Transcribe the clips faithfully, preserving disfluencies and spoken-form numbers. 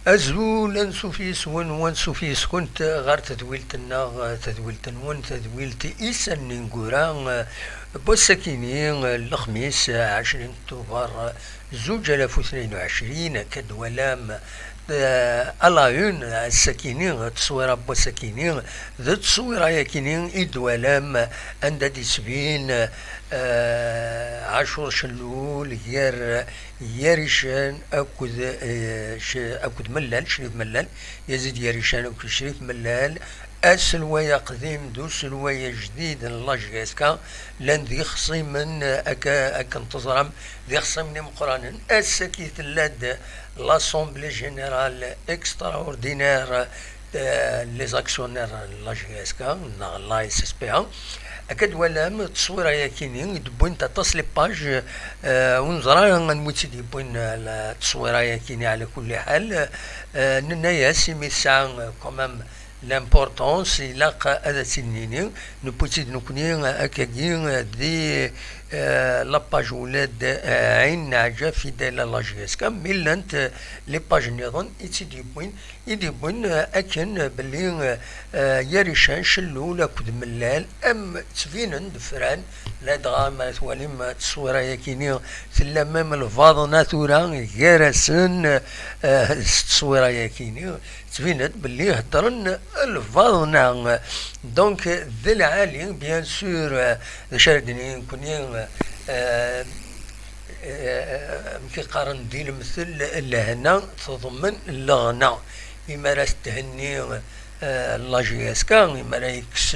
Azul, ansuf yes-wen, wansuf yes-kent ɣer tedwilt-nneɣ, tadwilt-nwen, tadwilt Isallen Ineggura, n wass-akini, lexmis, ɛecrin Tubeṛ, zuǧ alaf u tnayen u ɛecrin, akka d-twalam, eh, à la une, ass-akini, tteswira n wass-akini, d tteswira-yakini i d-twalam, anda d-yettbin, eh, Ɛacur Cellul, gar Yarican akked, eh, c-, akked Mellal, Crif Mellal, Yazid Yarican akked Crif Mellal, aselway aqdim d uselway ajdid n la J S K, llan d ixṣimen, eh, akka, akken teẓram, d ixṣimen imeqqranen. Ass-agi tella-d l'Assemblée Générale Extraordinaire, eh, les actionnaires n la J S K, neɣ la S S P A. Akka d-twalam, tteswira-yakini i d-wwint aṭas les pages, eh, ur neẓra anwa i tt-id-yewwin, eh, la tteswira-yakini, ɛla kulli ḥal, eh, nenna-yas, imi tesɛa, eh, quand même l'importance, ilaq ad tt-id-nini, newwi-tt-id nekni, eh, akkagi, eh, di, eh, la page ula d, eh, Ɛin Neɛǧa fidèle à la J S K, mi llant, eh, les pages nniḍen i tt-id-yewwin, i d-yewwin, eh, akken, eh, belli, eh, eh, Yarican, Cellul akked Mellal, am ttbinen-d fran, ladɣa ma twalim, eh, tteswira-yakini, tella même lbaḍna tura gar-asen, eh, s tteswira-yakini, ttbinen-d belli heddren lbaḍna. Donc, d lɛali, bien sûr, eh, d acu ara d-nini nekni, eh, eh, amek i qqaren di lemtel, lehna teḍmen leɣna. Imi ara s-thenni, eh, la J S K, imi ara yekkes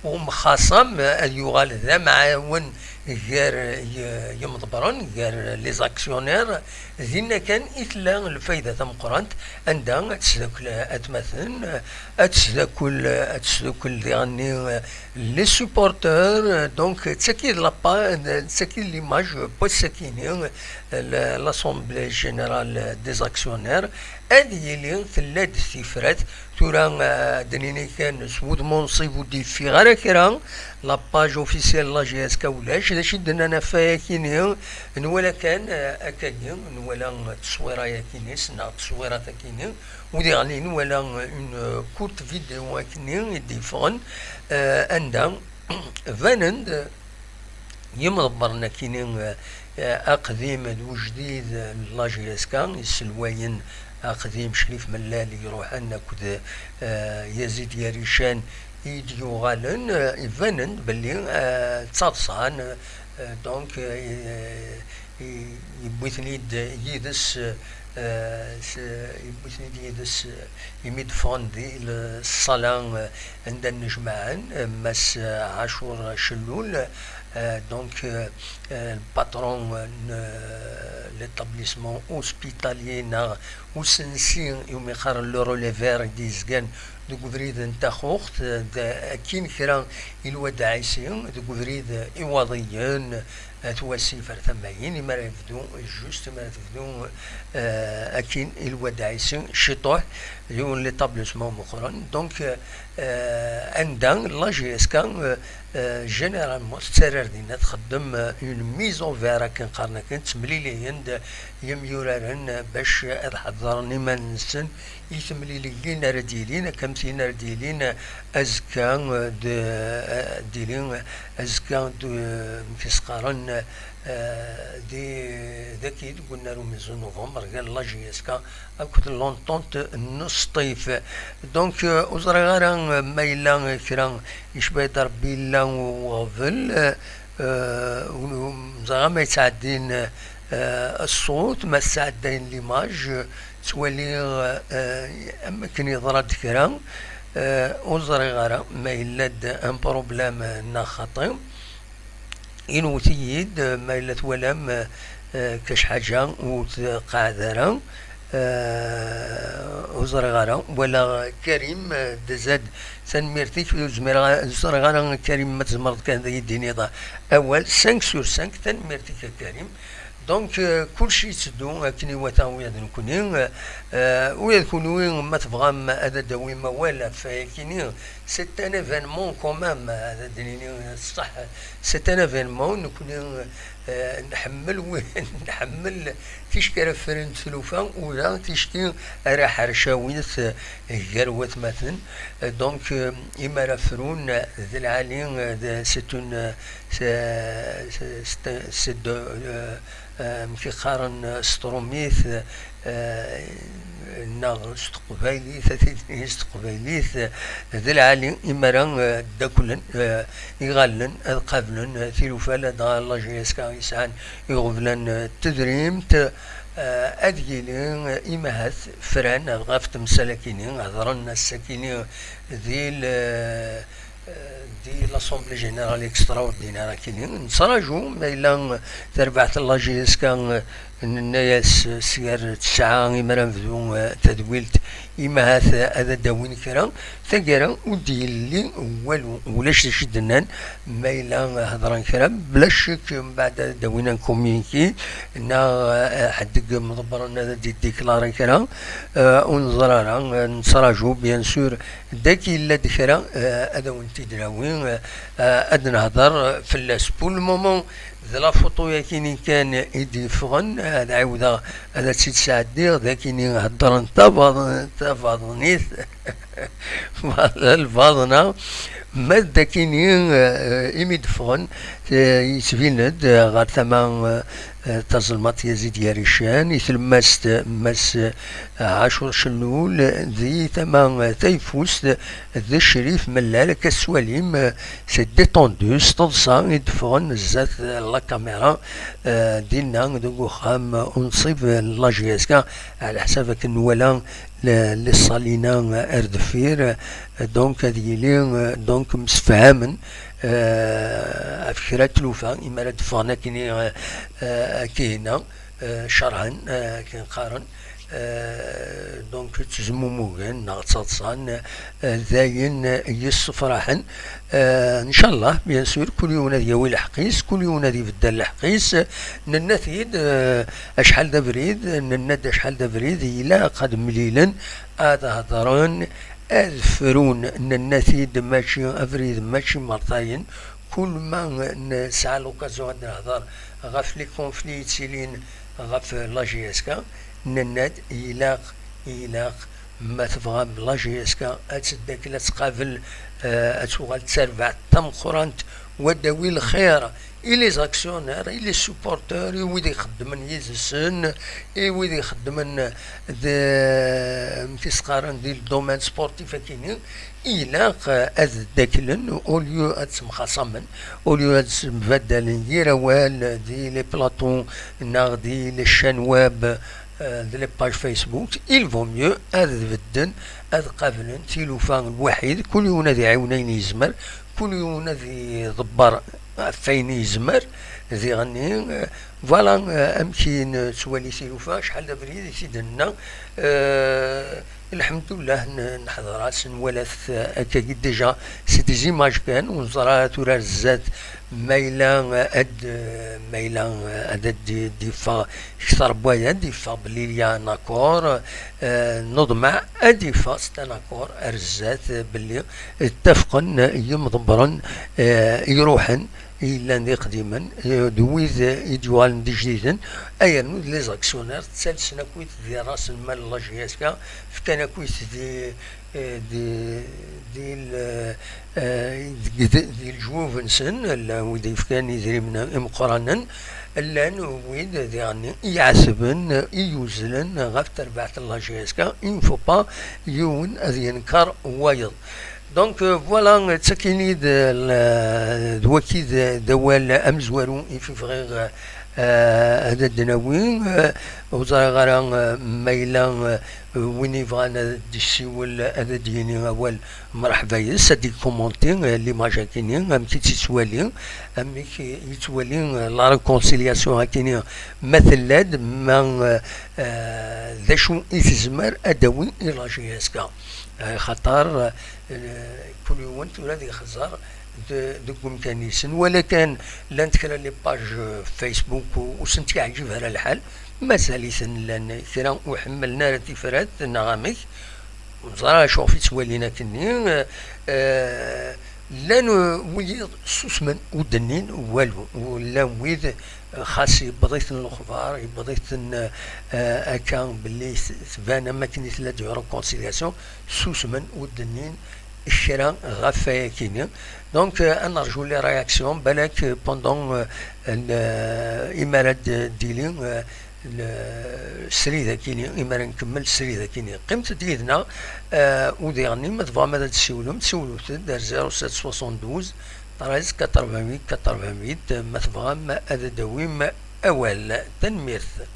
umxaṣam, eh, ad yuɣal d amɛawen gar y-, yimḍebbren, gar les actionnaires, dinna kan i tella lfayda tameqqrant, anda ad tesdakel atmaten, ad tesdakel, ad tesdakel diɣenni, eh, les supporters, eh, donc, d tagi d la pa-, d tagi d l'image n wass-akini, eh, l-, l'Assemblée Générale des Actionnaires, ad yili tella-d tifrat. Tura, eh, ad d-nini kan, s wudem unṣib ur d-yeffiɣ ara kra, la page officielle n la J S K ulac. D acu i d-nnan ɣef wayakini? Nwala kan, eh, akkagi, nwala tteswira-yakini, neɣ tteswirat-akini, u diɣen nwala une courte vidéo akini i d-yeffɣen, eh, anda banen-d yimḍebbren akini, eh, aqdim d ujdid n la J S K, iselwayen aqdim Crif Mellal i iruḥen akked, eh, Yazid Yarican i d-yuɣalen, eh, ibanen-d belli, eh, ttaḍsan, eh, donc, eh, i-, yewwi-ten-id yid-s, eh, s-, yewwi-ten-id yid-s, eh, imi d-ffɣen di l-, ṣṣala, eh, anda nnejmaɛen, eh, Mass, eh, Ɛacur Cellul, eh, donc, eh, eh, le patron, eh, n, eh, l'établissement hospitalier neɣ usensi iwumi qqaren le Relais Vert i d-yezgan deg ubrid n Taxuxt, eh, d-, akkin kra i Lwad Ɛisi, deg ubrid Iwaḍiyen, eh, at Wasif ar tama-yin, imi ara yebdu, juste imi ara tebdu, eh, akkin i Lwad Ɛisi, ciṭuḥ, yiwen l'établissement meqqren. Donc, eh, anda la J S K, eh, eh, généralement tettarra ar dinna, txeddem, eh, une mise au vert, akken qqaren akken, ttemliliyen-d yimyuraren, eh, bac ad ḥeḍren iman-nsen i temliliyin ara d-yilin, akka am tin ara d-yilin, eh, azekka, eh, d-, eh, d-yili, eh, azekka, d-, amek i s-qqaren, eh, di, dagi deg unnar umenzu n November, gar la J S K akked l'entente n Sṭif. Donc, euh, ur ẓriɣ ara, euh, ma yella kra yecba-d Rebbi yella uɣbel, euh, euh, ur, ur ẓriɣ ma yettɛeddin, euh, ṣṣut, ma sɛeddayen l'image, ttwaliɣ, euh, am akken yeḍra-d kra, euh, ur ẓriɣ ara ma yella-d un problème neɣ xaṭi. Inwet-iyi-d, eh, ma yella twalam, eh, eh, kac ḥaǧa ur tqeɛɛed ara. Eh, ur ẓriɣ ara. Walaɣ Karim, eh, d azad Tanemmirt-ik, ur zmireɣ, ur ẓriɣ ara, Karim, ma tzemreḍ kan ad iyi-d-tiniḍ awal, cinq sur cinq. Tanemmirt-ik a Karim. Donc, euh, kulci yetteddu akken iwata ula d nekkni. Euh, ula d kunwi ma tebɣam ad d-tawim awal ɣef wayakini, c'est un événement quand même, ad d-nini ṣṣeḥ, c'est un événement. Nekkni, euh, nḥemmel wi-, nḥemmel ticki ara ffrent tlufa, ula ticki ara ḥercawit, euh, gar watmaten. Euh, donc, euh, imi ara frun, euh, d lɛali, euh, d, c'est une, euh, c'est, c'est, c'est, c'est de, euh, euh, amek i qqaren, euh, s trumit, euh, neɣ s teqbaylit, ad t-id-nini s teqbaylit, euh, d lɛali imi ara, euh, ddaklen, euh, iɣallen ad qablen, euh, tilufa, ladɣa la J S K yesɛan iɣeblan, euh, n tedrimt, euh, ad yili, euh, imahat fran ɣef temsal-akini, hedren ass-akini di l-, di l'Assemblée Générale Extraordinaire akini. Nettraǧu ma yella tarbaɛt n la J S K, nenna-yas s gar tesɛa imi ara nebdu, eh, tadwilt, imahat, eh, ad d-awin kra. Taggara ur d-yelli walu, ulac d acu i d-nnan. Ma yella hedren kra, bla ccek mbeɛd ad d-awin un communiqué, neɣ, eh, ḥedd deg imḍebbren ad d-iddiklari kra. Eh, ur neẓri ara, eh, nettraǧu, bien sûr, dagi yella-d kra, eh, ad awen-t-id-nawi, eh, ad nehder fell-as. Pour le moment, d la photo-yakini kan i d-yeffɣen, ad ɛiwdeɣ ad tt-id-sɛeddiɣ, d akini heddren tabaḍ-, tabaḍnit, lbaḍna, ma d akini, eh, imi d-ffɣen, eh, yettbin-d, eh, ɣer tama, eh, eh, tazelmaḍt Yazid Yarican, i tlemmast Mass, eh, Ɛacur Cellul, di tama, eh, tayeffust, d Crif Mellal, akka tettwalim, eh, c'est détendu, s teḍsa i d-ffɣen zdat, eh, la caméra, eh, dinna deg uxxam, eh, unṣib, eh, n la J S K, ɛla ḥsab akken nwala le-, les salines, eh, ar deffir, eh, donc ad yili, eh, donc msefhamen, eh, ɣef kra n tlufa, imi ara d-ffɣen akkenni, eh, eh, akkenni, eh, cerhen, eh, akken qqaren, eh, donc ttezmumugen neɣ ttaḍsan, eh, d ayen yessefraḥen. Eh, ncallah, bien sûr, kul yiwen ad yawi lḥeqq-is, kul yiwen ad ibeddel lḥeqq-is. Nenna-t-id, eh, acḥal d abrid, nenna-d acḥal d abrid, ilaq ad mlilen, ad hedren, ad frun, nenna-t-id, mačči abrid, mačči mertayen. Kul ma nesɛa l'occasion ad nehder ɣef les conflits yettilin ɣef la J S K, nenna-d ilaq, ilaq, ma tebɣam la J S K ad teddakel, ad tqabel, eh, ad tuɣal d tarbaɛt tameqqrant, wa d-tawi lxir i les actionnaires, i les supporters, i wid ixeddmen yid-sen, i wid ixeddmen d, amek i s-qqaren, di le domaine sportif akini, ilaq, eh, ad ddaklen, au lieu ad ttemxaṣamen, au lieu ad ssembaddalen yir awal di les plateaux neɣ di les chaînes web, eh, di les pages Facebook, il vaut mieux ad bedden, ad qablen tilufa lwaḥid, kul yiwen ad iɛiwen ayen yezmer, kul yiwen ad iḍebber ɣef wayen yezmer, diɣenni, eh, voilà, eh, amek i nettwali tilufa, acḥal d abrid i t-id-nenna, eh, Lḥemdullah, n-, neḥḍer-as, nwala-t, eh, akkagi déjà, c'est des images kan, ur neẓra tura ar zdat ma yella, eh, ad, eh, ma yella, eh, ad, ad d-, d-iffeɣ kter n waya, ad d-iffeɣ belli il y a un accord, eh, neḍmeɛ ad d-iffeɣ, c'est un accord ar zdat, eh, belli ttafqen, eh, yimḍebbren, eh, iruḥen, yellan d iqdimen, eh, d wid, eh, i d-yuɣalen d ijdiden, ayernu d les actionnaires, ttalsen akkit di ras lmal n la J S K, fkan akkit di, eh, di, di l-, eh, di, di, di leǧwub-nsen, llan wid yefkan idrimen imeqqranen, llan wid diɣen i iɛetben, i yuzlen ɣef terbaɛt n la J S K, il ne faut pas yiwen ad yenker wayeḍ. Donc, euh, voilà, d takini d, l-, d waki d, d awal amezwaru i fi bɣiɣ, euh, ad d-nawi, euh, ur ẓriɣ ara, euh, ma yella, euh, win yebɣan ad d-yessiwel, ad d-yini awal, mreḥba yes, ad d-ikumanti, euh, l'image akini, amek i tt-yettwali, amek i yettwali, euh, la réconciliation akini, ma tella-d, ma, euh, euh, d acu i tezmer ad d-tawi i la J S K. Axaṭer, eh, kul yiwen tura ad ixẓer de-, deg umkan-is. Nwala kan llant kra les pages, eh, Facebook u-, ur sent-yeɛǧib ara lḥal, mazal-iten llan kra ur ḥemmlen ara tifrat neɣ amek, ur neẓri ara acuɣef i ttwalin akkenni, eh, eh, llan, eh, wiyiḍ susmen ur d-nnin walu, u llan wid, eh, xas yewweḍ-iten lexbar, yewweḍ-iten, eh, akka belli t-, tban am akken i tella-d réconciliation, susmen ur d-nnin kra ɣef wayakini. Donc, euh, ad nerju les réactions, balak, euh, pendant, euh, l-, euh, imi ara d-, d-tili, euh, l-, srid akini, imi ara nkemmel srid akini. Qqimet-d yid-neɣ, euh, u diɣenni, ma tebɣam ad d-tessiwlem, siwlet-d ar zéro sept soixante-douze treize quatre-vingt-huit quatre-vingt-huit, ma tebɣam ad d-tawim awal. Tanemmirt.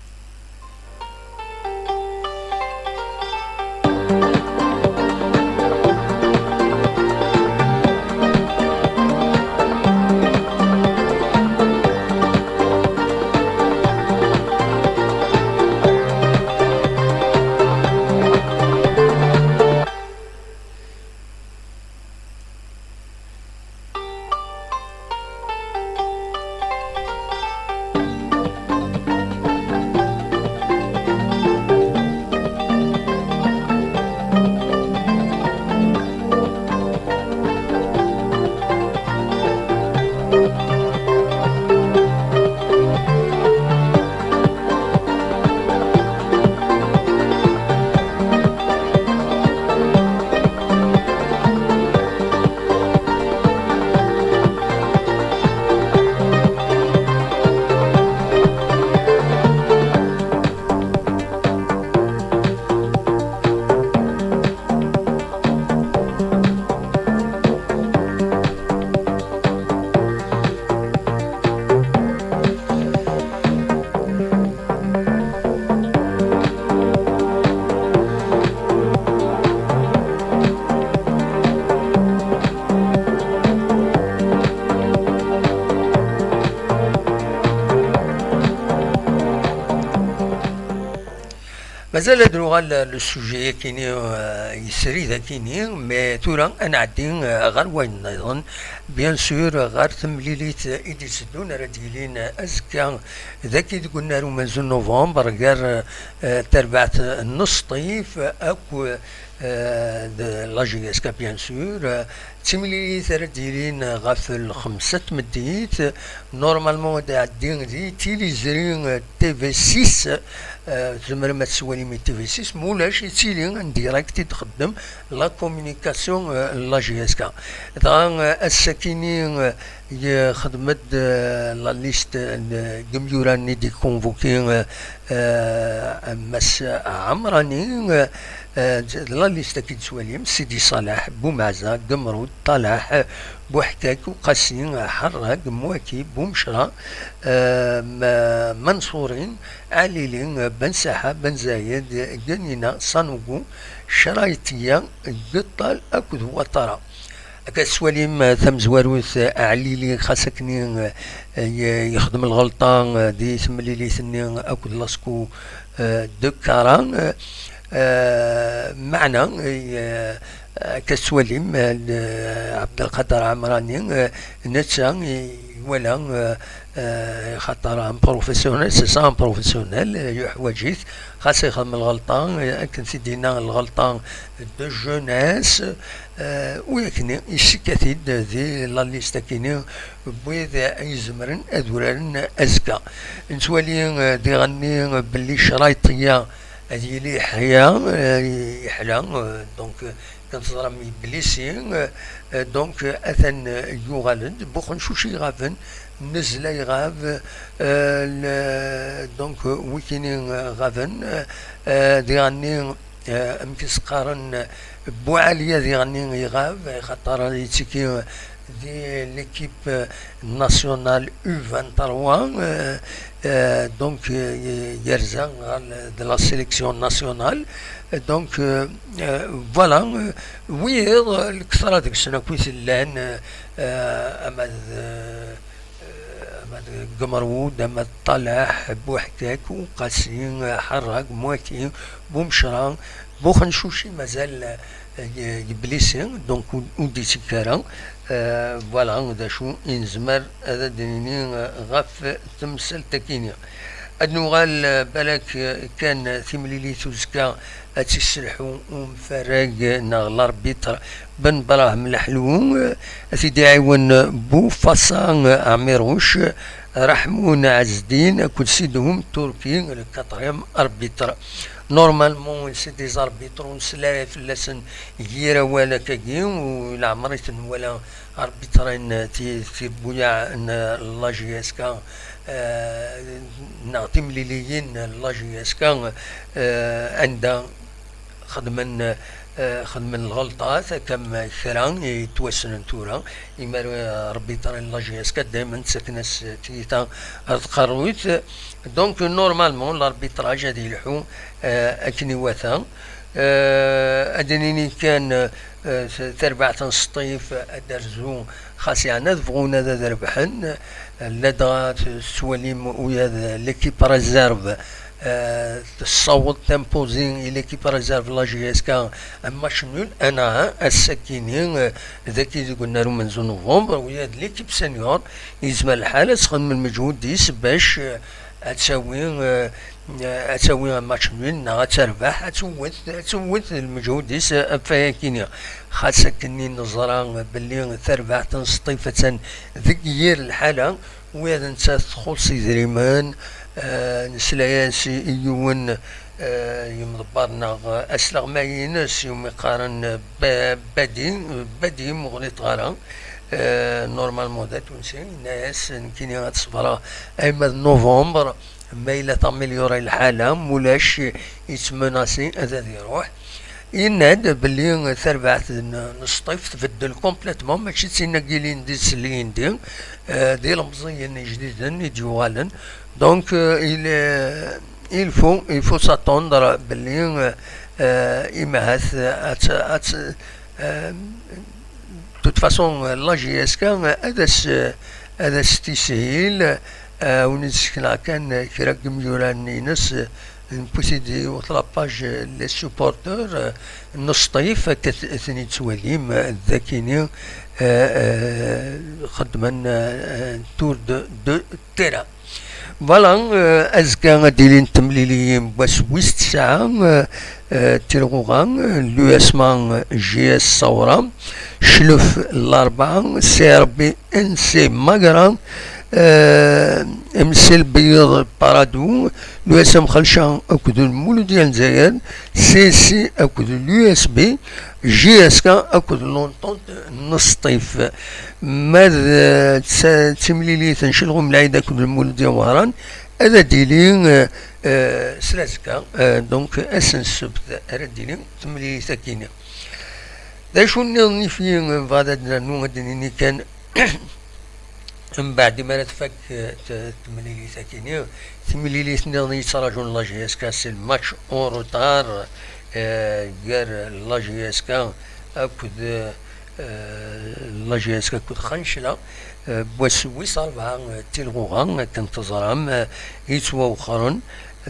Mazal ad nuɣal le sujet-akini, euh, yesrid akini, mais tura ad nɛeddi, euh, ɣer wayen nniḍen. Bien sûr, ɣer temlilit i d-itteddun ara d-yilin azekka dagi deg unnar umenzu n novembre, gar, euh, terbaɛt n Sṭif akk, euh, de la J S K, bien sûr. Euh, d timlilit ara d-yilin ɣef lxemsa n tmeddit. Normalement, ad iɛeddi di tiliẓri, euh, T V six. Euh, tzemrem ad teswalim i T V six, ma ulac, yettili en direct i d-txeddem la communication, euh, n la J S K. Dɣa, euh, ass-akini, euh, yexdem-d, euh, la liste n yimyura-nni d-ikonvuki, euh, euh, Mass Ɛemrani, euh, euh, d la liste-agi d-tettwalim, Sidi Ṣaleḥ, Bumeɛza, Gemrud, Ṭalaḥ, Buḥkak, Uqasi, Ḥerrag, Mwaki, Bumecra, euh, Ma-, Manṣurin, Ɛlili, Ben Saḥa, Ben Zayed, Ganina, Sanugu, Craytia, Geṭṭal akked Watara. Akka tettwalim, eh, tamezwarut, eh, Ɛlili, xas akken, eh, ye-, yexdem lɣelṭa, eh, di temlilit-nni akked Lasku, eh, de Kara, eh, eh, meɛna, eh, akka tettwalim, eh, l-, Ɛebdelqader Ɛemrani, eh, netta i-, iwala, eh, eh, xaṭer un professionnel, c'est ça un professionnel, eh, yuḥwaǧ-it, xas ixdem lɣelṭa, eh, akken t-id-yenna lɣelṭa de jeunesse, eh, u yakni yessika-t-id di la liste-akini n wid i izemren ad uraren azekka. Nettwali, eh, diɣenni belli Craytia ad yili yeḥya, eh, yeḥla, eh, donc, eh, kan teẓram blessé, eh, eh, donc, eh, atan, eh, yuɣal-d. Buxencuc iɣaben, Nezla iɣab, eh, le-, donc, eh, wikini, eh, ɣaben, eh, eh, diɣenni, eh, amek i s-qqaren, eh, Buɛaliya diɣenni iɣab, eh, xaṭer yettiki, eh, di l'équipe, eh, nationale U vingt-trois, eh, eh, donc, eh, yerza ɣer l-, de la sélection nationale. Eh, donc, eh, eh, voilà, eh, wiyeḍ, eh, lketṛa deg-sen akk i tellan, eh, eh, ama d, eh, Gemerwud, ama d Ṭalaḥ, Buḥkak, Uqasi, Ḥerrag, Mwaki, Bumecra, Buxencuci mazal, eh, yeblisi, donc ur, ur d-ittekk ara. Eh, voilà d acu i nezmer ad d-nini, eh, ɣef temsalt-agi-nni. Ad nuɣal, eh, balak, eh, kan timlilit uzekka ad tt-isselḥu umfarag neɣ l'arbitre Ben Brahim Leḥlu, eh, ad t-id-iɛiwen Bufasa, eh, Ɛmiruc, eh, Raḥmun Ɛezdin akked Sidhum Turki, le quatrième arbitre. Normalement, c'est des arbitres, ur nesla fell-asen yir awal akkagi, u leɛmer i ten-nwala arbitre n ti-, tibuyaɛ n la J S K, eh, neɣ timliliyin n la J S K, eh, anda xedmen, eh, xedmen lɣelṭat, akka am kra yettwassnen tura, imi arbitre n la J S K daymen ttaken-as tiyita ar tqerruyt. Donc, normalement, l'arbitrage ad yelḥu, eh, akken iwata. Eh, ad d-nini kan, eh, tarbaɛt n Sṭif ad d-terzu, xas yeɛna ad bɣun ad, ad rebḥen. Ladɣa tettwalim uya d l'équipe réserve, eh, tessaweḍ timpuzzin i l'équipe réserve la J S K un match nul un à un, ass-agi-ni, eh, dagi deg unnar umenzu novembre, uya d l'équipe senior, yezmer lḥal ad txedem lmeǧhud-is bac, eh, ad tawi, eh, ad tawi un match nul neɣ ad terbeḥ, ad tewwet, ad tewwet lmeǧhud-is ɣef wayagi-ni. Xas akken i neẓra belli tarbaɛt n Sṭif attan deg yir lḥala, ula d nettat txuṣṣ idrimen, eh, nesla-as i, i yiwen, eh, yemḍebber neɣ asleɣmay-ines iwumi qqaren Ba-, Badi, Badi m'ɣliṭeɣ ara, eh, normalement d atunsi, yenna-as nekkini ad ṣebreɣ arma d novembre, ma yella tamélioré lḥala, mulac yettmenasi ad, ad iruḥ. Yenna-d belli tarbaɛt n, n Sṭif tbeddel complètement, mačči d tin-agi ilindi d sel ilindi, eh, d ilemẓiyen ijdiden i d-yuɣalen. Donc, eh, il, eh, il faut, il faut s'attendre belli, eh, eh, imahat, eh, ad, ad, eh, de toute façon, eh, la J S K, eh, ad as, eh, ad as-tishil, eh, wen-d-sekneɣ kan, eh, kra n yimyuran-ines, eh, newwi-t-id yiwet la page, eh, les supporters, eh, n Sṭif, akka t-, ten-id-tettwalim, eh, d akini, eh, eh, xeddmen, eh, eh, tour de, de terrain. Voilà, eh, azekka ad d-ilint temliliyin n wass wis tesɛa, eh, eh, Tilɣuɣa, eh, l'U S M A, eh, J S Sawra, Clef Larbɛa, C R B N C Magra, eh, M C Lbeyyeḍ Paradou, l'U S M Xelca akked Lmuludya n Lezzayer, C S C akked l'U S B, J S K akked l'Entente n Sṭif. Ma d, eh, tt-, d timlilit n Celɣum Lɛid akked Lmuludya Wehran, ad d-tili, eh, eh, s lazekka, eh, donc ass n ssebt ara d-tili temlilit akini. D acu nniḍen i fi bɣa ad d-nernu, ad d-nini kan, mbeɛd imi ara tfak, eh, t-, temlilit akini, timlilit nniḍen i yettraǧun la J S K, c'est le match en retard, eh, gar la J S K akked, eh, la J S K akked Xancla, eh, n wass wis rebɛa, eh, Tilɣuɣa, akken teẓram, eh, yettwawexxren.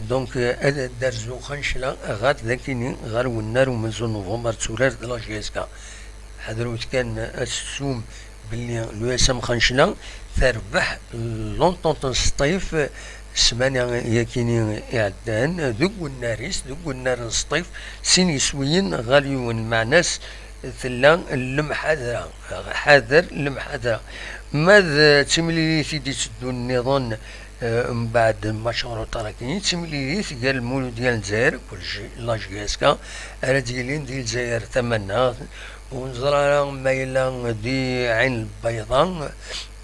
Donc, eh, ad d-terzu Xancla ɣer dakini, ɣer wennar umenzu n november, ad turar d la J S K. Ḥadrut kan ad tettum belli l'U S M Xancla terbeḥ l'Entente n Sṭif ssmana yakini iɛeddan deg wennar-is, deg wennar n Sṭif, sin yiswiyen ɣer yiwen, meɛna-s tella lemḥadra, ḥader lemḥadra. Ma d timlilit i d-itteddun nniḍen, eh, mbeɛd match en retard-agi, d timlilit gar Lmuludya n Lezzayer akked J-, la J S K ara d-yilin di Lezzayer Tamaneɣt, ur neẓri ara ma yella di Ɛin Lbayḍa,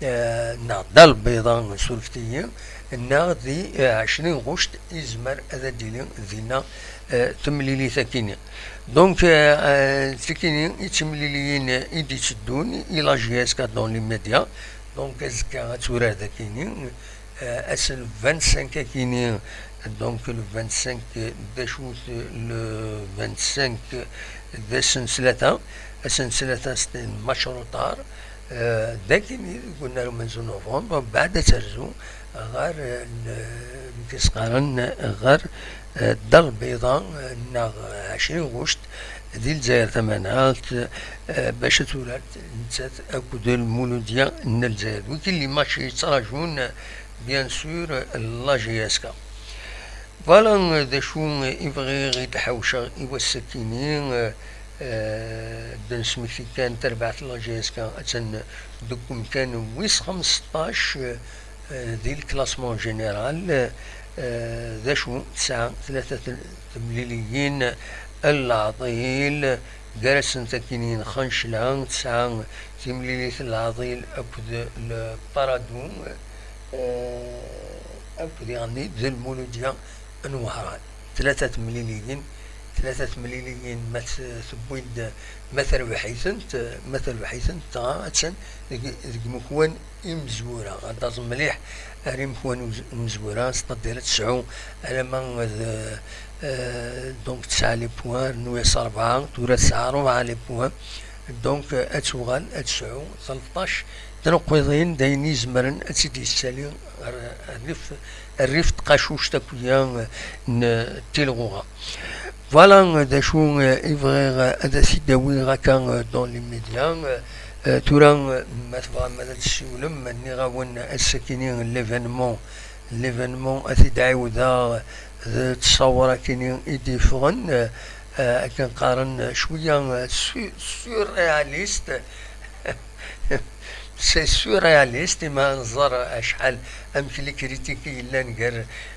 eh, neɣ Dda Lbayḍa, surfet-iyi, neɣ di, eh, ɛecrin ɣuct, yezmer ad d-tili dinna, eh, temlilit akini. Donc, eh, eh, d tikini i d timliliyin i d-itteddun i la J S K dans les médias. Donc, azekka ad turar dakini, eh, ass n vingt-cinq akini, donc le vingt-cinq, d acu-t le vingt-cinq, d ass n ttlata, ass n ttlata c'est un match en retard, Eh, dagini, deg unnar umenzu n novembre, mbeɛd ad terzu ɣer, eh, n-, amek i s-qqaren, ɣer, eh, Dda Lbiḍa, eh, neɣ ɛecrin ɣuct, di Lezzayer tamaneɣt, eh, bac ad turar nettat akked Lmuludya n Lezzayer. Wigi n les matchs yettrajun, bien sûr, la J S K. Voilà d acu i bɣiɣ i d-ḥawceɣ i wass-akini, eh, d-nesmekti kan tarbaɛt n la J S K attan deg umkan wis xmesṭac, eh, di le classement général, eh, d acu tesɛa tlata temliliyin n leɛḍil, gar-asent akini n Xancla, tesɛa timlilit n leɛḍil akked le Paradou, eh, akked iɣenni d Lmuludya n Wehran. Tlata temliliyin, tlata temliliyin ma t-, tewwi-d, ma terbeḥ-itent, ma terbeḥ-itent, dɣa attan deg, deg imekwan imezwura. Ad taẓem mliḥ ar imekwan imez-, imezwura, c'est-à-dire ad tesɛu alamma d, eh, donc tesɛa les points, rnu-yas rebɛa, tura tesɛa rebɛa les points. Donc, eh, ad tuɣal ad tesɛu tleṭṭac tneqqiḍin d ayen izemren ad tt-id-yessali ɣer rrif, rrif n tqacuct akk-ya, eh, n tilɣuɣa. Voilà, eh, d acu, eh, i bɣiɣ, eh, ad as-id-awiɣ akka, eh, dans les médias. Eh, tura, eh, ma tebɣam ad tessiwlem, nniɣ-awen ass-akini l'événement, l'événement ad t-id-ɛiwdeɣ d ttṣawer akini i d-yeffɣen, eh, eh, akken qqaren, eh, cwiya, eh, su-, surréaliste. C'est surréaliste, ma nẓer acḥal amek les critiques i yellan gar,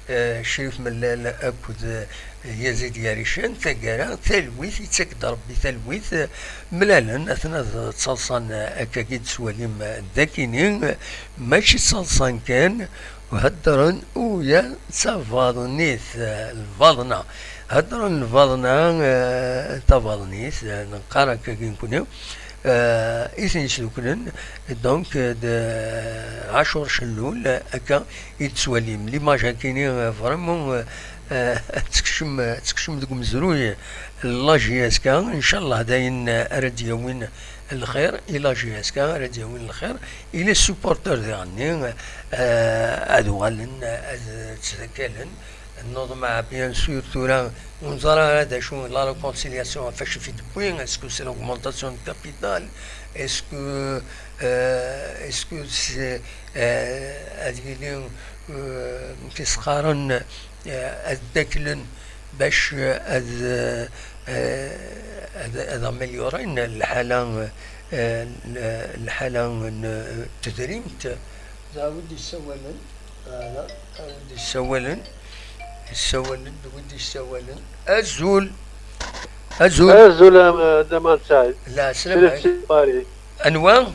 eh, Crif Mellal akked, eh, Yazid Yaricen. Taggara, talwit, yettak-d Rebbi talwit, eh, mlalen, aten ad ttaḍsan, eh, akkagi d-tettwalim, eh, dakini, eh, mačči ttaḍsan kan, heddren uya d tabaḍnit, eh, lbaḍna. Heddren lbaḍna, eh, tabaḍnit, eh, neqqar akkagi nekni, eh, i ten-yesduklen, donc, eh, d, eh, Ɛacur Cellul, eh, akka i d-tettwalim. L'image akini, eh, vraiment, eh, eh, ad tekcem, ad tekcem deg umezruy n la J S K, ncallah d ayen, eh, ara d-yawin lxir i la J S K, ara d-yawin lxir i les supporters diɣenni, eh, ad uɣalen, eh, ad ttdakalen. Nnuḍmeɛ, bien sûr, tura ur neẓra ara d acu la réconciliation ɣef acu i d-tewwi, est-ce que c'est l'augmentation de capital, est-ce que, euh, est-ce que c'est, euh, ad yili, euh, amek i s-qqaren, euh, ad ddaklen bac, euh, ad, euh, ad, ad améliorin lḥala, euh, lḥala n, euh, tedrimt. Ẓer wi d-yessawalen. Voilà, wi d-yessawalen. Yessawalen-d wi d-yessawalen. Azul. Azul. Azul, a Dda Mɛend Saɛid. Lɛeslama. Crif si Paris. Anwa?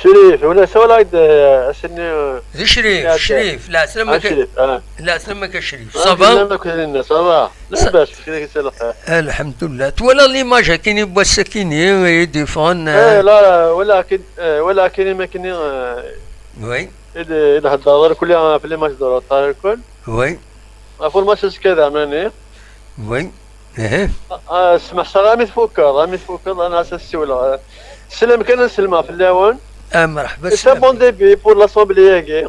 Crif, wala sawal-ak-d, eh, ass-nni, eh, d Crif, iɛeddan. Crif, lɛeslama-k. Ah, Crif, ah. Lɛeslama-k a Crif. Ah, ça va? Lɛeslama-k a Crif, ça va? Labas, kra-k lxir. Alḥemdulillah. Twalaḍ l'image akini n wass-akini i d-yeffɣen, eh? Eh, la, walakin, eh, walakin imakni, eh, oui. I d-, i d-heddreḍ irkelli ɣef les matchs de retard irkel. Oui. Ɣef ulmatch azekka d aɛmani. Oui. Ih. Ah, ah, smeḥseɣ armi tfukeḍ, armi tfukeḍ, ad as-ssiwleɣ. Sslam kan ad sellmeɣ fell-awen. Ah, merḥba, c'est un bon début pour l'assemblée-agi.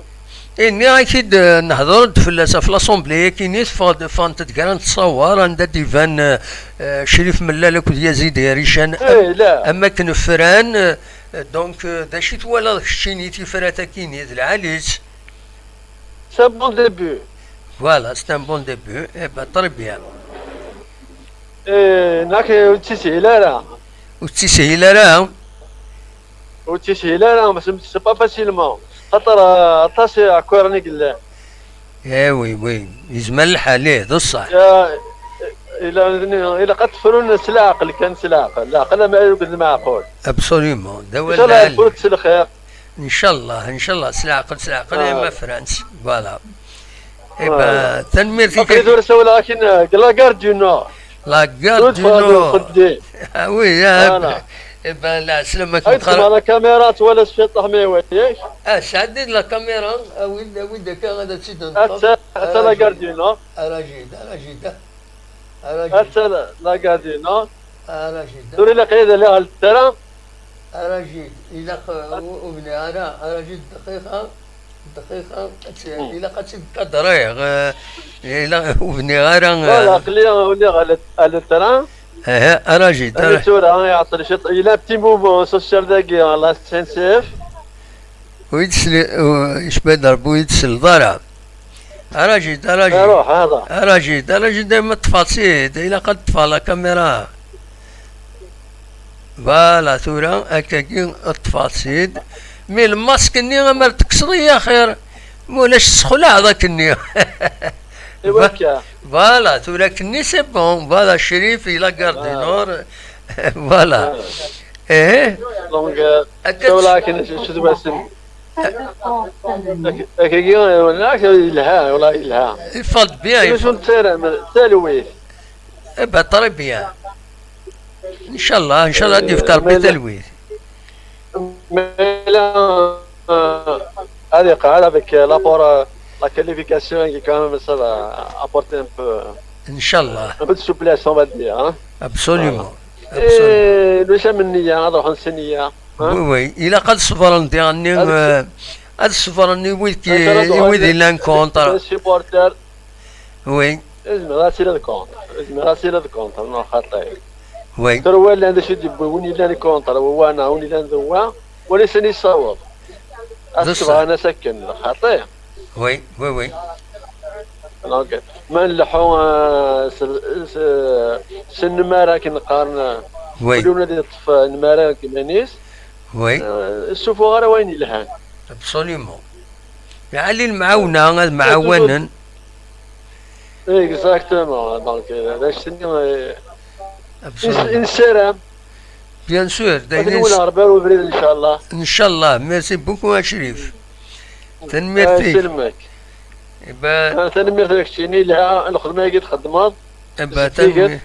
Eh, nniɣ-ak-id, eh, nehder-d fell-as ɣef l'assemblée-agi-nni, teffeɣ-d, ffɣent-d kra n ttṣawer anda d-iban, eh, eh, Crif Mellal akked Yazid Irican. Eh, am, la. Am akken ffran, eh, Donc, euh, d acu i twalaḍ keččini tifrat-akini d lɛali-tt? C'est un bon début. Voilà, c'est un bon début. Eh ben, très bien. Eh, nak, ur ttishil ara. Ur ttishil ara? Ur ttishil ara, mais c'est pas facilement. Xaṭer, euh, aṭas i ɛekkuren i yellan. Eh oui, oui, yezmer lḥal, ih, d ṣṣeḥ. Ya, ila-, ilaq ad tefrun s leɛqel kan, s leɛqel. Leɛqel ama yuged meɛqul. Absolument, d awal lɛali. Ncallah, tefrut s lxir. Ncallah, ncallah, s leɛqel, s leɛqel, ah, ma frant. Voilà. Eh ben, tanemmirt-ik. Aql-i tura ssawleɣ akin, euh, deg la gare du Nord. La gare du Nord. Ah oui, ah, voilà. Eh ben, lɛeslama-k. Ay, tessma la caméra, twala s ciṭṭaḥ ma iwala-k. Ah, sɛeddi-d la caméra, awi-d, awi-d akka ad tt-id-neṭṭef. Atta, atta la gare du Nord. Ara jida, ara jida. Ara jida. Atta la, la gare du Nord. Ara jida. Tura ilaq ad iliɣ ɣer ltara. Arajid, ilaq, uh, ur, ur bniɣ ara, arajid, dqiqa, dqiqa, ad tt-, ilaq ad tt-id-kadriɣ, uh, ilaq, ur bniɣ ara, uh, Voilà, aql-i uliɣ à le, à le train. Aha, arajid, ara. Tura, iɛeṭṭel ciṭ, il y a un petit mouvement social dagi, la S N C F. Ur yi-d-sli-, ur, yecba-d Rebbi, ur yi-d-tesliḍ ara. Arajid, arajid. Iruḥ, hada. Arajid, arajid, dayma ṭṭfeɣ-tt-id, ilaq ad ṭṭfeɣ la caméra. Voilà, tura, akkagi, ṭṭfeɣ-tt-id. Mi lmask-nni, amer tekkseḍ-iyi axir. Ma ulac, tessexlaɛeḍ akkenni. Iwakka. Voilà, tura akkenni, c'est bon. Voilà, Crif, il a garde du Nord. Voilà. Voilà. Eh? Donc, euh, akka tura akken, c-, c-, d wasen. Ak-, akkagi, eh, wala, ak-, yelha, wala, yelha. Iffeɣ-d bien, iffeɣ. Acu nettarem, talwit. Eh ben, très bien. Inchallah, inchallah, ad d-yefk Rebbi talwit. Mais là, euh, allez, avec, euh, l'apport, euh, la qualification, qui quand même, ça va apporter un peu, Inchallah. Un peu de souplesse, on va dire, hein. Absolument. Voilà. Absolument. Et nous sommes nniya, ad ruḥen s nniya, hein. Oui, oui. Ilaq ad ṣebren diɣenni, euh, ad ṣebren i wid ki, i wid yellan contre. Supporter. Oui. Izmer ad tiliḍ contre. Izmer ad tiliḍ contre, neɣ xaṭi. Oui. Tura win yellan d acu d-yewwi, win yellan contre, wa neɣ win yellan d wa, wala sani yessaweḍ. Ad d-ṣṣeḥ. Ad s-bɣan as akken, xaṭi. Oui, oui, oui. Donc, ma nleḥḥu, euh, s, s, s nnmara akken qqaren, oui, kul yiwen ad yeṭṭef, euh, nnmara deg iman-is, oui, euh, ur ssufuɣ ara wayen yelhan. Absolument. Lɛali lemɛawna, ad mɛawanen. Exactement. Donc, euh, d acu-nni, euh, absolument, i s-, i nessaram. Bien sûr, d ayen i ness-, Rebbi ar ubrid, inchallah. Inchallah. Merci beaucoup, a Crif. Tanemmirt-ik. Ah, selmek. Eh ben, ah, tanemmirt a keččini, yelha lxedma-agi txeddmeḍ. Eh ben, tanemmirt.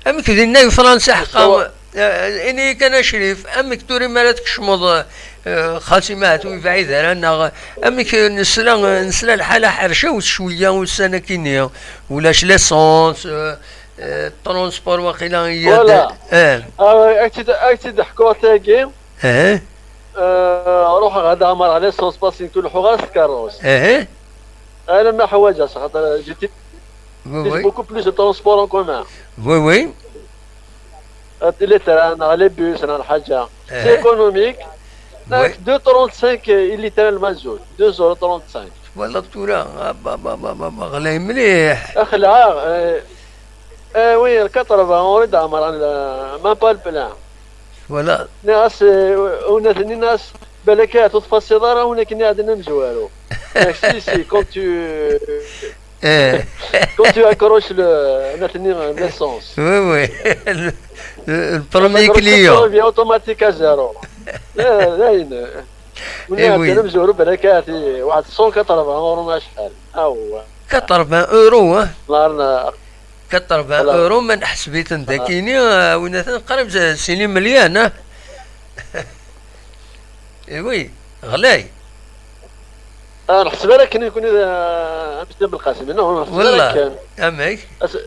Amek dinna di Fransa, ḥeqqa, eh, ini-yi kan a Crif, amek tura mi ara tkecmeḍ, eh, xas ma ur yebɛid ara, neɣ amek, eh, nesla, eh, nesla lḥala ḥercawet cwiya ussan-akini, ulac l'essence, eh, eh, transport waqila, voilà, eh. Ah, ak-tt-id, ak-tt-id-ḥkuɣ tagi. Eh. Eh, ruḥeɣ ad ɛemreɣ l'essence, parce que ur leḥḥuɣ ara s tkeṛṛust. Eh. Alamma ḥwaǧeɣ, xaṭer j'utilise beaucoup plus de transport en commun. Oui, oui. Les trains, neɣ les bus, neɣ lḥaǧa. Eh. C'est économique. Oui. Neɣ deux trente-cinq i litra n lmazut. Deux euros trente-cinq. Twalaḍ tura, ah, ba, ba, ba, ba, ba, ɣlay mliḥ. Xelɛeɣ, eh, eh oui, quatre-vingts euros i d-ɛemreɣ, même pas le plein. Voilà. Nniɣ-as, eh, unat-nni, nniɣ-as, balak ur tfassiḍ ara win akken iɛeddan amezwaru. Nniɣ, si, si, quand tu, eh, quand tu accroches le, unat-nni, l'essence. Oui, oui. Le, le, le premier client. Tu reviens automatique à zéro. Eh, dayen. Eh oui. Win iɛeddan amezwaru, balak waḥed cent quatre-vingts euros neɣ acḥal. Awah. Quatre-vingts euros, hein? Quatre-vingts euros, ma neḥseb-iten dakini, ah, win atan qrib s sin imelyun, ah. Eh oui, ɣlay. Ah, neḥseb ara akken nekni d, ah, amek Belqasem, non, neḥseb ara akken. Amek?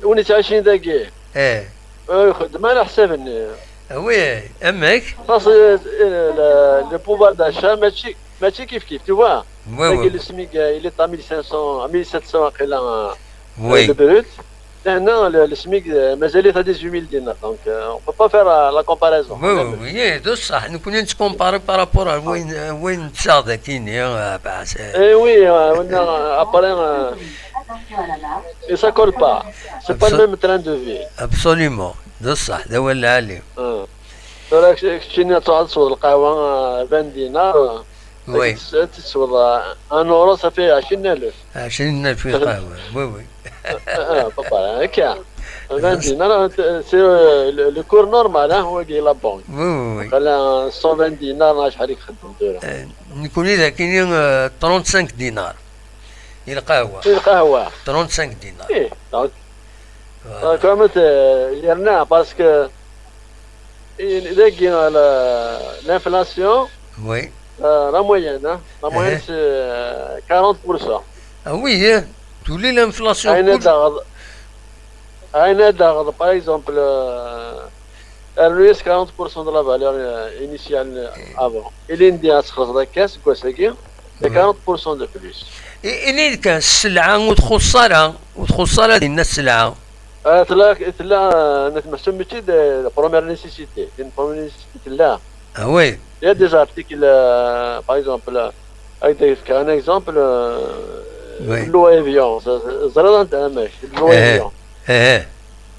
Win yettɛicin dagi. Eh. Ah, ixeddem ala ḥsab-nni. Ah oui, amek? Parce que, eh, le, le pouvoir d'achat, mačči, mačči kif kif, tu vois. Oui, oui. Dagi, le SMIC, eh, il est à mille cinq cents, à mille sept cents, aqila, eh, oui, le brut. Lehna, le, le SMIC, euh, mazal-it à dix-huit mille dinars, donc, euh, on peut pas faire, euh, la comparaison. Oui, oui, oui, eh, d ṣṣeḥ. Nekkni nettkumpari par rapport à wayen, euh, wayen nettaɣ dakini, euh, bah, c'est... Eh oui, euh, on a, après, euh, et ça colle pas. C'est pas le même train de vie. Absolument. D ṣṣeḥ, d awal lɛali. Euh. Tura keččini ad truḥeḍ tesweḍ lqahwa, euh, vingt dinars, euh, Oui. Ad tesweḍ, euh, un euro, ça fait عشرين ألف. عشرين ألف في القهوة. Oui, oui. Ah, ah, papa, هكا. vingt dinars, c'est, euh, le, le cours normal, hein, wagi la banque. Oui, oui, oui. Aql-aɣ cent vingt dinars, neɣ acḥal i ixeddem tura. Eh, nekkni dakini, eh, trente-cinq dinars. I lqahwa. I lqahwa. Trente-cinq dinars. Eh, donc, voilà. Euh, comment, euh, yerna, parce que, eh, dagi, la, l'inflation, oui, euh, la moyenne, hein, la moyenne, c'est, euh, quarante pour cent. Ah oui, hein. Tuli l'inflation. Ayen ad taɣeḍ, ayen ad taɣeḍ, par exemple, euh, Rnu-yas quarante pour cent de la valeur, euh, initiale, euh, avant. Ilindi ad txellṣeḍ akka seg wass-agi, c'est quarante pour cent de plus. Ini-d kan, sselɛa ur txuṣṣ ara, ur txuṣṣ ara dinna sselɛa. Ah, tella, tella, euh, netmeḥsub mačči d la première nécessité. Une première nécessité tella. Ah oui. Il y a des articles, euh, par exemple, euh, avec des, un exemple, euh, Oui. L'eau Evian, ẓriɣ anta amek, L'eau Eh. Evian. Eh.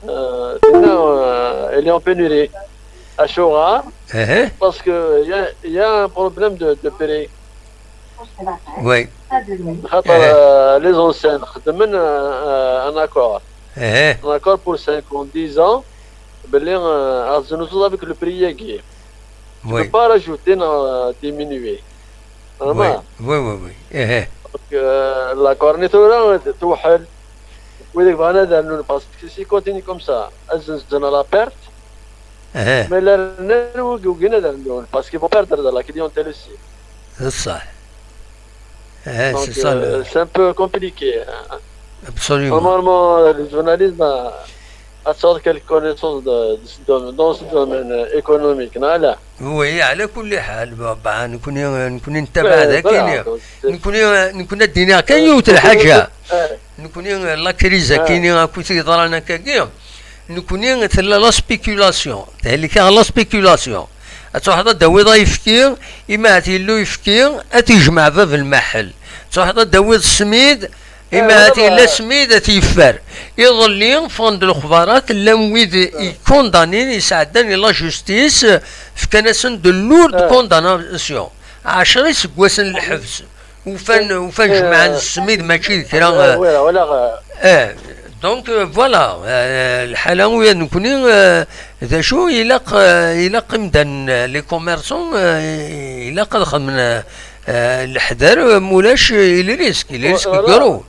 Euh, dinna, euh, elle est en pénurie. Acuɣer? Eh. Parce que il y a, il y a un problème de, de prix. Oui. Xaṭer, euh, les enseignes xeddmen, euh, euh, un accord. Eh. Un accord pour cinq ans, dix ans. Belli, euh, ad tznuzuḍ avec le prix-agi. Tu Oui. Peux pas rajouter, non, euh, diminuer. Oui. Vraiment. Oui, oui, oui. Eh. Donc, euh, l'accord-nni tura tewḥel. Wid i yebɣan ad rnun, parce que si continue comme ça, ad zzenzen à la perte. Eh. Mais la rnan, ugin ad rnun, parce qu'ils vont perdre de la clientèle aussi. C'est ça. Eh, Donc, c'est ça. euh, Le... c'est un peu compliqué. Absolument. Normalement, le journalisme a, a sorti quelques connaissances de, de ce domaine, dans ce domaine, euh, économique. Non, là. Oui, على كل حال, bon, bah, نكوني نكوني نتبع Euh, ذاك voilà, يعني. donc, c'est- نكوني نكون الدنيا كان Euh, يوت الحاجه. euh, نكوني la crise آه. كاينين كنت يضرنا كاكيا. نكوني ثلا la spéculation. اللي كان la spéculation. تروح تدوي ضا يفكي، إما تيلو يفكي، أتجمع باب المحل. تروح تدوي السميد، إما آه، تيلا هذا- السميد أتيفر. يظلي فوند الخبارات لم ويد يكوندانين يسعدان la justice، فكان سن de lourdes آه. condamnations. عشرة يسقواسن الحبس. وفان وفان جمعان السميد ماشي ذكرى. آه، ولا ولا غ- اه. دونك، آه، فوالا، آه، الحاله ويا نكوني، آه، ذا شو يلاق، آه، يلاق مدن، آه، les commerçants، آه، يلاق خمن، آه، آه، الحذر، آه، مولاش، آه، les risques، les risques ولا- كبروا.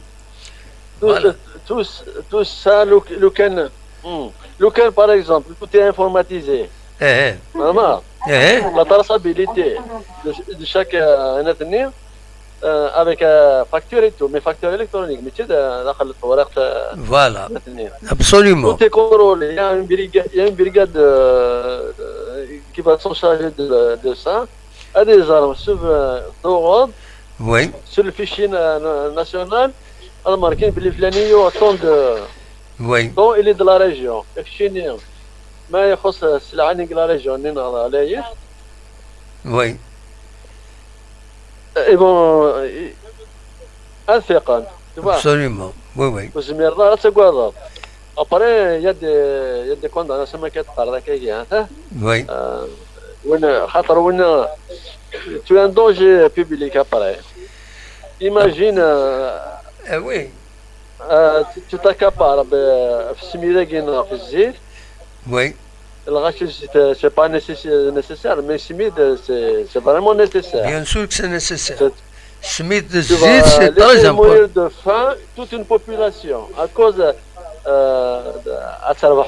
Voilà. Tout, tout, tout ça, لو لو كان مم. لو كان, par exemple, tout est informatisé. ايه. Vraiment. ايه. La traçabilité de, de chaque, euh, un atelier, euh, avec, euh, facture et tout, mais facture électronique, mais tu sais, داخل الورق, euh, Voilà. un atelier. Absolument. Tout est contrôlé. Il y a une brigade, il y a une brigade, euh, euh, qui va s'en charger de, de ça. هذه زعما سوف, euh, تغض Oui. sur le fichier na- na- national. الماركين بلي فلاني يو tant de Oui. tant il est de la région. فشيني ما يخص السلعة نيك la région نين على. Oui. اي بون, الثقل, tu vois. Absolument. Oui, oui. وزمير راه تقواضر. Après, il y a des, il y a des condamnations ما كتقرا كاكي, ها. Oui. آه, وين خاطر وين tu es un danger public après. Imagine, euh, Ah oui. euh, tu, tu t'accapares ب- في السميدة كاين في الزيت. Oui. الغاش الزيت, c'est pas nécessaire, nécessaire, mais السميد, c'est, c'est vraiment nécessaire. Bien sûr que c'est nécessaire. C'est- السميد Tu vas الزيت, c'est très laisser important. Mourir de faim toute une population à cause, euh, de, à تربح,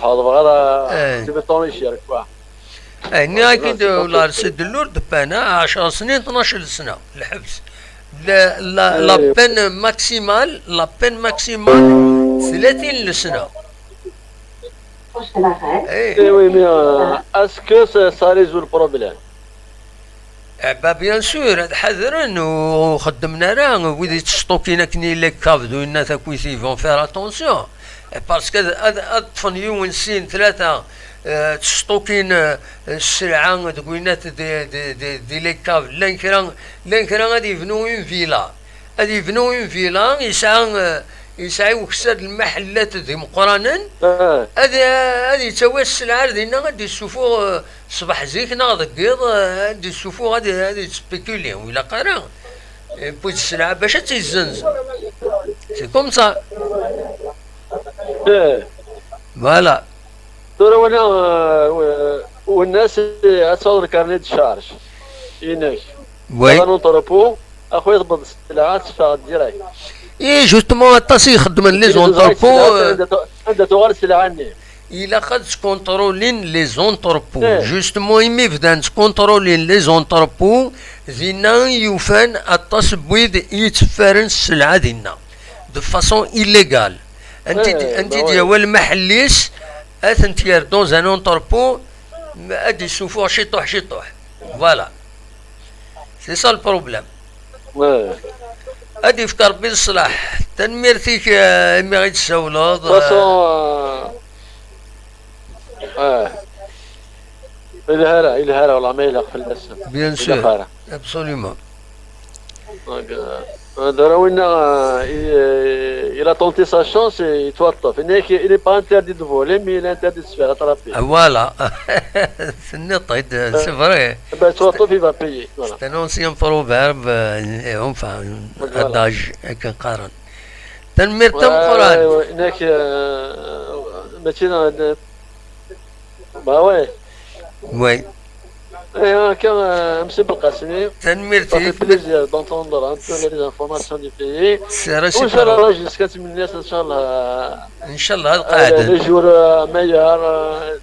Eh. tu veux t'enrichir, quoi. اي ني اكيد c'est pas ولا possible. سي دو لورد بان عشر سنين، اثناش سنه الحبس. لا لا لا إيه. بان ماكسيمال، لا بان ماكسيمال ثلاثين سنه. Eh oui, mais, euh, est-ce que ça, ça résout le problème? Eh ben, bien sûr, ad ḥadren ur xeddmen ara wid yettceṭṭukin akken i la kavd u inna takuyt, ils vont faire attention. Parce que ad, ad, ad ṭṭfen yiwen, sin, tlata, eh, ttceṭṭukin, eh, sselɛa deg winat di, di, di, di les caves. Llan kra, llan kra ad yebnu une villa. Ad yebnu une villa, yesɛa, eh, yesɛa i ukessar lmaḥellat d imeqqranen. Ah, Ad, ad yettawi sselɛa ar dinna, ad d-yessufuɣ, eh, ṣṣbeḥ zik neɣ deg yiḍ, eh, ad d-yessufuɣ, ad, ad yettspikuli. Ur ilaq ara. Yewwi-d sselɛa bac ad tt-yezzenz. C'est comme ça. eh. Voilà. Tura wala, euh, والناس ad taweḍ le carnet de charge inek. Oui. Dans un entrepôt, a خويا تبض السلعة تدفع direct. Et justement, aṭas i ixeddmen les entrepôts, euh, anda tu- anda tuɣal السلعة-nni. Ilaq ad ttkunṭrulin les entrepôts. Eh. Justement, imi bdan ttkunṭrulin les entrepôts, dinna i yufan aṭas n wid i yetteffaren sselɛa dinna de façon illégale. Anti Eh, anti bah ouais. d-yawa lmaḥell-is, ad tent-yerr dans un entrepôt, ad d-isufuɣ ciṭuḥ ciṭuḥ. Voilà. C'est ça le problème. Ouais. Ad yefk Rebbi leṣlaḥ. Tanemmirt-ik, eh, imi i d-tsawleḍ. De toute façon, eh, eh, yelha ara, yelha ara, wallah ma ilaq fell-as. Bien sûr. Ilaq ara. Absolument. Donc, euh, euh, Dara winna, euh, il, euh, il a tenté sa chance et yettwaṭṭef. Il n'est, il n'est pas interdit de voler, mais il est interdit de se faire attraper. Ah, voilà. Tenniḍ-t-id, c'est vrai. Eh ben, yettwaṭṭef, il va payer. Voilà. C'est un ancien proverbe, euh, enfin, adage, akken qqaren. Tanemmirt tameqqrant. Ouais, ouais, nekk, euh, mačči d, bah ouais. Oui. Eh, akka, euh, monsieur Belkacem. Tanemmirt-ik. Ça fait plaisir d'entendre un peu les informations du pays. C'est réciproque. Inchallah, jusqu'à Timinas, inchallah. Inchallah, euh, les jours, euh, meilleurs, euh,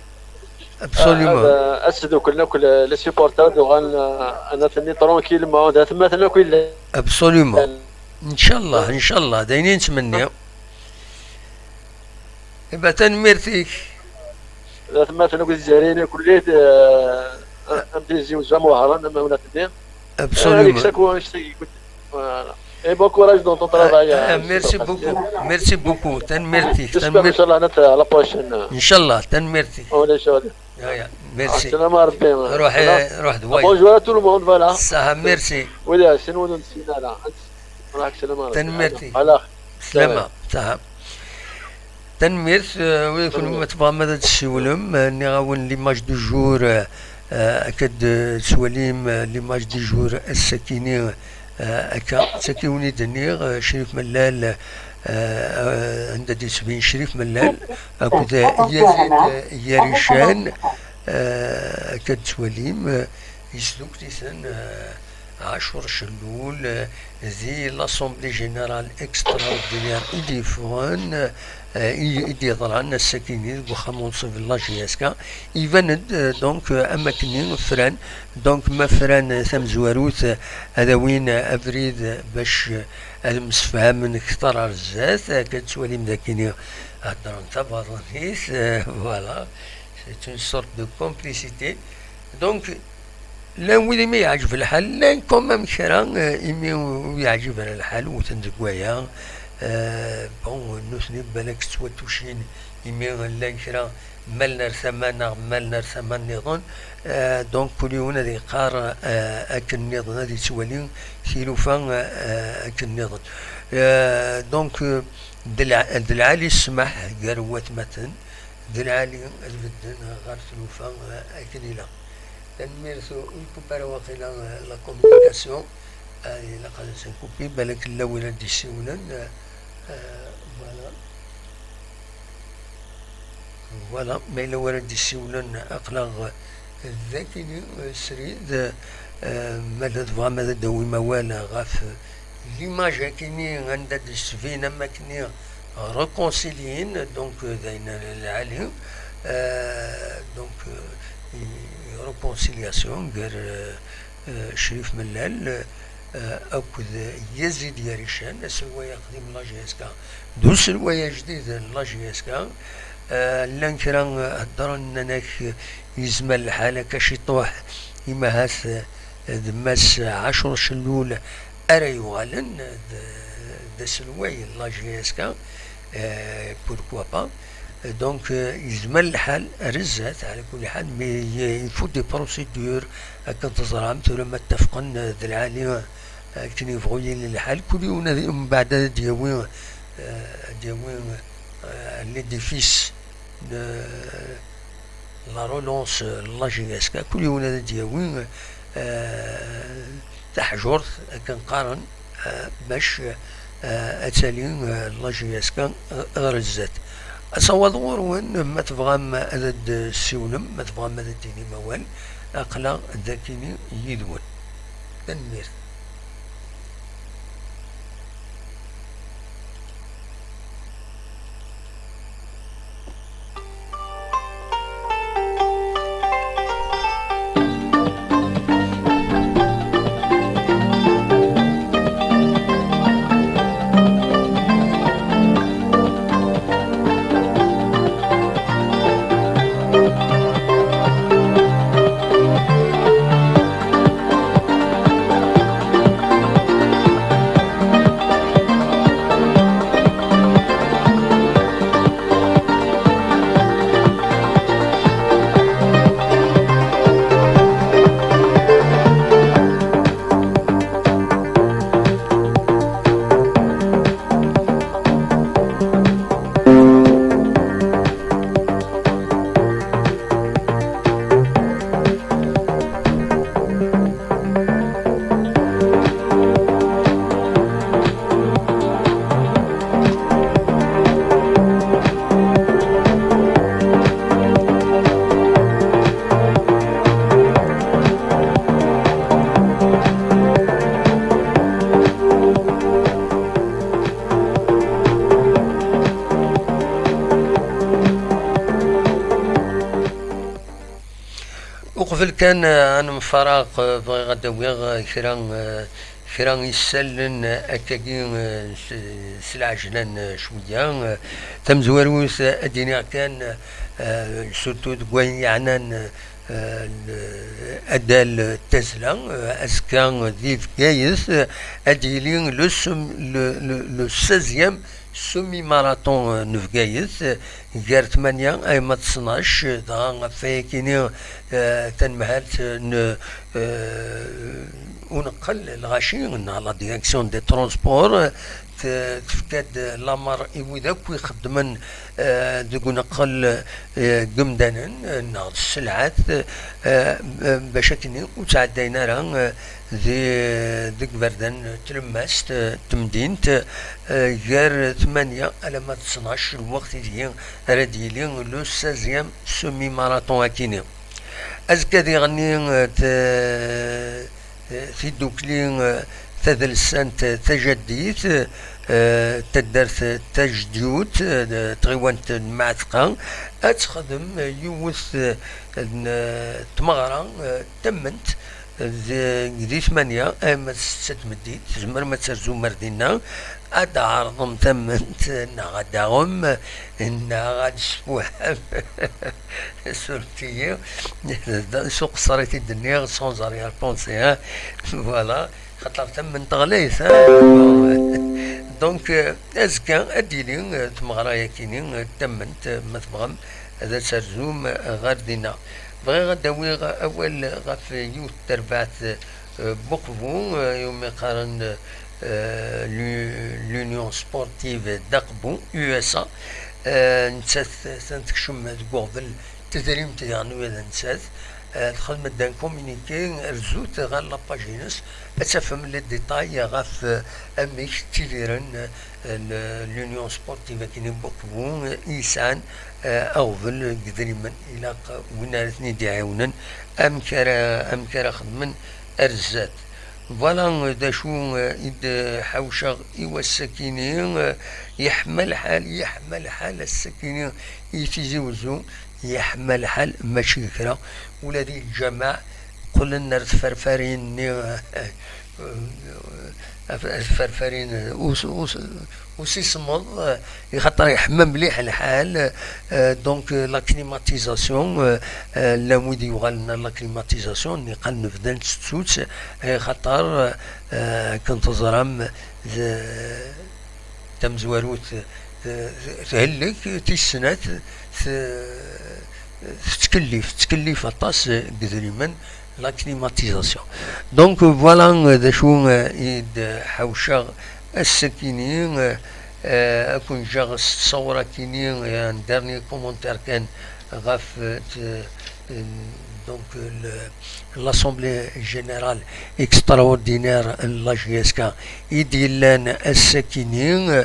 absolument. Euh, euh, ad sduklen akk les, les supporters, ad uɣalen, euh, ad ten-nini tranquillement, d atmaten akk yellan. Absolument. Inchallah, inchallah, d ayen i nettmenni. Iba, tanemmirt-ik. D atmaten akk Izzayriyen akk llit, eh, am Tizi Uzzu, am Wehran, am Awnat-nni. Absolument. Eh, voilà. Et bon courage dans ton travail, eh, eh, merci beaucoup. Merci beaucoup. Tanemmirt-ik. J'espère, inchallah, à la prochaine. Inchallah, tanemmirt-ik. Ulac aɣilif. Ya, ya, merci. Sslam a Rebbi. Ruḥ, eh, ruḥ d wayeḍ. Bonjour à tout le monde, voilà. Saha, merci. Wid iɛessen, wid ur nessin ara. Ruḥ, sslam a Rebbi. Tanemmirt-ik. Ala. Slama, saha. Tanemmirt, eh, wi kunwi ma tebɣam ad d-tessiwlem, eh, nniɣ-awen l'image du jour, eh, eh, akka d-tettwalim, eh, l'image du jour ass-akini, eh, akka, d tagi i wen-id-nniɣ, eh, Crif Mellal, eh, eh, anda d-yettbin Crif Mellal, akked, eh, Yazid, eh, Yarican, eh, akka d-tettwalim, eh, yesdukkel-iten, eh, Ɛacur Cellul, eh, di l'Assemblée Générale Extraordinaire i d-yeffɣen, eh, i, i d-yeḍran ass-akini deg uxxam unṣib n la J S K. Iban-d, eh, donc, eh, am akkenni fran, donc ma fran, eh, tamezwarut, eh, ad awin, eh, abrid, eh, bac, eh, ad msefhamen kter ar zdat, eh, akka tettwalim d akkenni heddren tabaḍnit, eh, voilà, c'est une sorte de complicité. Donc, llan wid imi yeɛǧeb lḥal, llan quand même kra, eh, imi ur yeɛǧib ara lḥal, wten deg waya. Eh, bon, nutni balak ttwatucin, imi llan kra, malen ar tama neɣ malen ar tama nniḍen. Eh, donc, kul yiwen ad yeqqar, eh, akken nniḍen ad yettwali tilufa, eh, akken nniḍen. Eh, donc, eh, d lɛ-, d lɛali ssmaḥ gar watmaten. D lɛali ad bedden ɣer tlufa, eh, akken ilaq. Tanemmirt, ur nkupi ara waqila, eh, la communication. Ah, ilaq ad tt-nkupi, balak llan win ad d-yessiwlen, eh, eh, voilà. Voilà, ma yella win ad d-yessiwlen, aql-aɣ, eh, d akini, eh, srid, eh, ma tebɣam ad d-tawim awal ɣef, eh, l'image akini anda d-yettbin am akni réconcilien, donc, euh, d ayen lɛali, euh, donc, euh, i-, réconciliation gar, euh, euh, Crif Mellal, euh, akked Yazid Yarican, aselway aqdim n la J S K, d uselway ajdid n la J S K. Euh, llan kra, euh, heddren, nnan-ak, euh, yezmer lḥal akka ciṭuḥ, imahat, euh, d Mass Ɛacur Cellul ara yuɣalen d, d aselway n la J S K, euh, pourquoi pas. Donc, euh, yezmer lḥal ar zdat, ɛla kulli ḥal, mais il faut des procédures, akken teẓram, tura ma ttafqen, euh, d lɛali, euh, akken yebɣu yili lḥal, kul yiwen ad, mbeɛd ad d-yawi, euh, ad d-yawi, euh, l'édifice de la relance n la J S K, kul yiwen ad d-yawi, eh, taḥjurt, akken qqaren, eh, bac, eh, ad tali, eh, la J S K, eh, ɣer zdat. Asawaḍ ɣur-wen, ma tebɣam ad d-tessiwlem, ma tebɣam ad d-tinim awal, aql-aɣ d akini yid-wen. Tanemmirt. Qbel kan, eh, ad nemfaraq, eh, bɣiɣ ad d-awiɣ, eh, kra, eh, kra isallen, eh, akkagi, eh, s, s lɛejlan, eh, cwiya. Eh, tamezwarut, eh, ad d-iniɣ kan, eh, surtout deg wayen yeɛnan, eh, l-, adal n tazzla, eh, azekka di Bgayet, eh, ad d-yili le sem-, le, le, le seizième semi-marathon, eh, n Bgayet, eh, gar tmanya alma d ttnac, eh, dɣa ɣef wayakini, eh, tanemhalt n, eh, uneqqel lɣaci neɣ la direction des transports, eh, t-, tefka-d lamer i wid akk ixeddmen, eh, deg uneqqel, eh, n yimdanen, eh, neɣ d sselɛat, eh, eh, bac akken ur ttɛeddayen ara, eh, di, deg iberdan n tlemmast, eh, n temdint, eh, gar tmanya alamma d ttnac, lweqt ideg ara d-yili le seizième semi-marathon akini. Azekka diɣenni, eh, t-, eh, tidukli, eh, tadelsant, eh, tajaddit, eh, taddart, eh, tajedyut, eh, tɣiwant n Mɛatqa, ad texdem, eh, yiwet, eh, n, eh, tmeɣra, eh, tamment, eh, di, di tmanya, eh, ma d ssetta n tmeddit, tzemrem ad terzum ar dinna, ad d-tɛerḍem tamment, neɣ ad d-taɣem, neɣ ad d-tesfuḥem. Surfet-iyi. S uqeṣṣer i t-id-nniɣ, sans arrière-pensée, hein. Voilà. Xaṭer tamment ɣlayet, hein. Donc, euh, azekka ad d-tili, euh, tmeɣra-yakini, euh, tamment, euh, ma tebɣam ad terzum, euh, ɣer dinna. Bɣiɣ ad d-awiɣ awal ɣef yiwet n terbaɛt, euh, n Buqbu, euh, iwumi qqaren, euh, l'U-, l'Union Sportive d'Aqbu, U S A. Euh, nettat, atan tekcem deg uɣbel tedrimt diɣen ula d nettat. Euh, texdem-d un communiqué, rzut ɣer la page-ines, ad tafem les détails ɣef, euh, amek ttidiren, euh, l-, l'Union Sportive akini n Buqbu, euh, i yesɛan, euh, aɣbel deg idrimen. Ilaq win ara ten-id-iɛiwnen, amek ara, amek ara xedmen ar zdat. Voilà, euh, d acu, euh, i d-ḥawceɣ i wass-akini, euh, yeḥma lḥal, yeḥma lḥal ass-akini i Tizi Wezzu, yeḥma lḥal, mačči d kra. Ula di lǧameɛ qqlen ar tferfarin-nni, euh, euh, tferfarin, euh, us-, us-, usismeḍ, eh, ixaṭer yeḥma mliḥ lḥal, eh, donc, eh, la climatisation, eh, eh, llan wid yuɣalen ar la climatisation, niqal nebdan s tsut, eh, ixaṭer, eh, akken teẓram, d-, tamezwarut, eh, thellek, tis snat, t-, tettkellif, tettkellif aṭas deg idrimen, la climatisation. Donc, voilà, euh, d acu, euh, i d-ḥawceɣ ass-akini, euh, euh, ad ken-ǧǧeɣ s ttṣawra-kini, euh, un dernier commentaire kan ɣef, euh, t-, euh, donc, euh, le, l'Assemblée Générale Extraordinaire n la J S K i d-yellan ass-akini,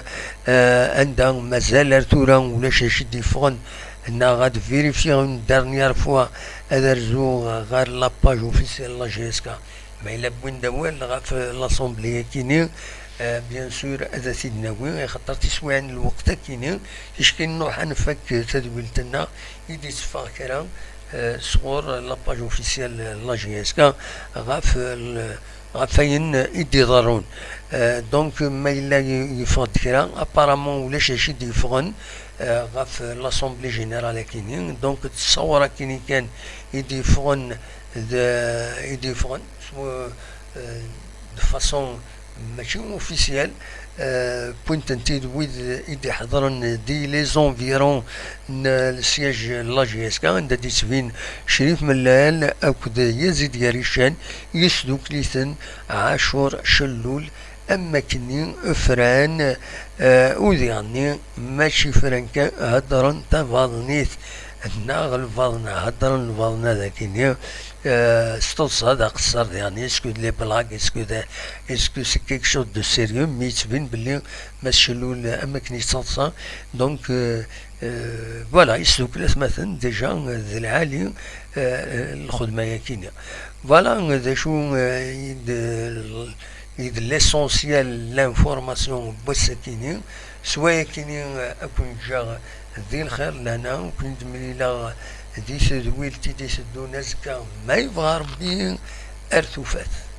euh, anda mazal ar tura ulac acu i d-yeffɣen, neɣ ad vérifier une dernière fois, ad rzuɣ ɣer la page officielle n la J S K. Ma yella wwin-d awal ɣef l'Assemblée-akini, euh, bien sûr, ad t-id-nawi, axaṭer tiswiɛin n lweqt akini, ticki nruḥ ad nfak tadwilt-nneɣ, i d-itteffeɣ kra, euh, sɣur la page officielle n la J S K ɣef, euh, l-, ɣef wayen i d-iḍerrun. Euh, donc, ma yella y-, yeffeɣ-d kra, apparemment ulac acu i d-yeffɣen, euh, ɣef l'Assemblée Générale akini. Donc, d ttṣawra akini kan i d-yeffɣen, d, i d-yeffɣen, s-, euh, de façon mačči officielle, euh, wwin-tent-id wid i d-iḥeḍren di les environs n le siège n la J S K, anda d-yettbin Crif Mellal akked Yazid Garican, yesdukkel-iten Ɛacur Cellul, am wakken fran, euh, udiɣ-nni mačči fran kan, heddren tabaḍnit, neɣ lbaḍna, heddren lbaḍna dagini, euh, s teḍsa d aqeṣṣer diɣen, est-ce que de les blagues, est-ce que de, est-ce que c'est quelque chose de sérieux, mais yettbin belli Mass Cellul am wakken yettaḍsa, donc, euh, euh, voilà, yesdukkel atmaten, déjà, euh, d lɛali, euh, lxedma-yakini. Voilà, euh, d acu, euh, i d, i d l'essentiel, l'information n wass-akini, s wayakini, euh, ad ken-ǧǧeɣ di lxir, lehna, ur ken-id-mlileɣ di tedwilt i d-iteddun azekka, ma yebɣa Rebbi, ar tufat.